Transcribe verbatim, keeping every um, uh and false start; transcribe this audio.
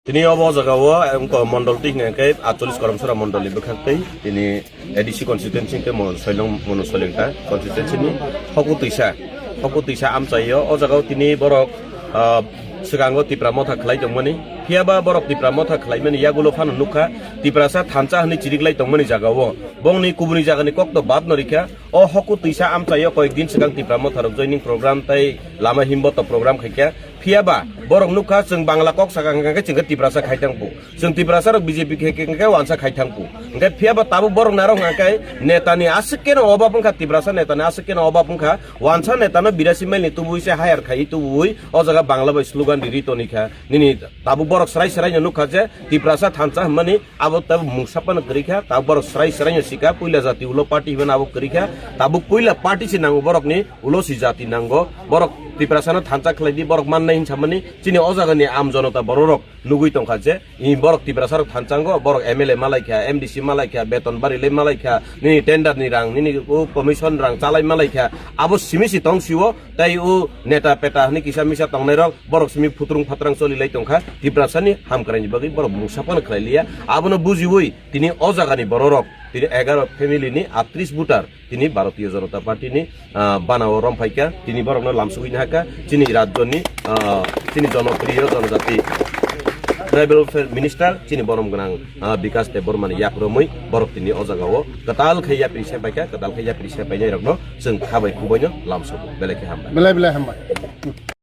Tini obo o jaga o, eh, wngkha mondol twi hwnka khe atchollish Karamsara mondol ni bwkhak twi tini A D C constituency hwnkhe mo-, soilong, mono soilingta constituency ni hoku twisa, hoku twisa amchai o, o jaga o tini borok, ah, swkango Tipra motha khlai tongmani, phiya ba borok Tipra motha khlaimani yagulo phano nukha, Tiprasa thansa hwnwi chiriklai tongmani jaga o, bongni kubuni jaga ni kok to bad no rikha, o hoku twisa amchai o koyek din swkang Tipra motha rok joining program tei lama himboto program khaikha, phiya ba borok nukha chwng Bangla kok saka hwnkha khe chwng khe Tiprasa khai thang phu. Chwng Tiprasa rok B J P khe, khe, khe wansa khai thang phu. Hwnkhe phiya ba tabuk borok narok hwnkha khe neta ni aswk khe no obab wngkha, Tiprasa neta ni aswk khe no obab wngkha. Wansa neta no birasi mile ni tubui se hire khai tubui o jaga Bangla bai slogan riri toni kha. Nini tabuk borok srai srai no nukha je Tiprasa thansa hwnmani abo tabuk mungsa phano kwrwi kha. Tabuk borok srai srai no sika puila jati ulo party hwnmani abo kwrwi kha. Tabuk puila party se nango borok ni ulo si jati nango. Borok Tiprasa no thansa khlai di borok mannai hinsa mani chini o jaga ni am jonota borok rok nugui tongkha je, i borok Tiprasa rok thansango, borok M L A malai kha, M D C malai kha, beton bari le malai kha, nini tender ni rang, nini o commission rang chalai malai kha, abo simi si tong siwo, tei o neta peta hwnwi kisa misa tongnai rok, borok simi phutrung phatrang choli lai tongkha, Tiprasa ni hamkrai ni bagwi borok mungsa phano khlai liya, abono bujiwi tini o jaga ni borok rok, tini egaroh family ni atris voter, tini Bharatiya Janata Party ni, ah, bana o romphai kha, tini borok no lamsugwi nahakha, chini rajyo ni, ah, chini jonopriyo jonojati tribal welfare minister, chini borom gwnang, ah, Bikash Debbarma ni yakromwi borok tini o jaga o kwtal khe yapri sepai kha, kwtal khe yapri sepai nai rok no chwng kha bai khubui no lamsugo, belai khe hambai. Belai belai hambai.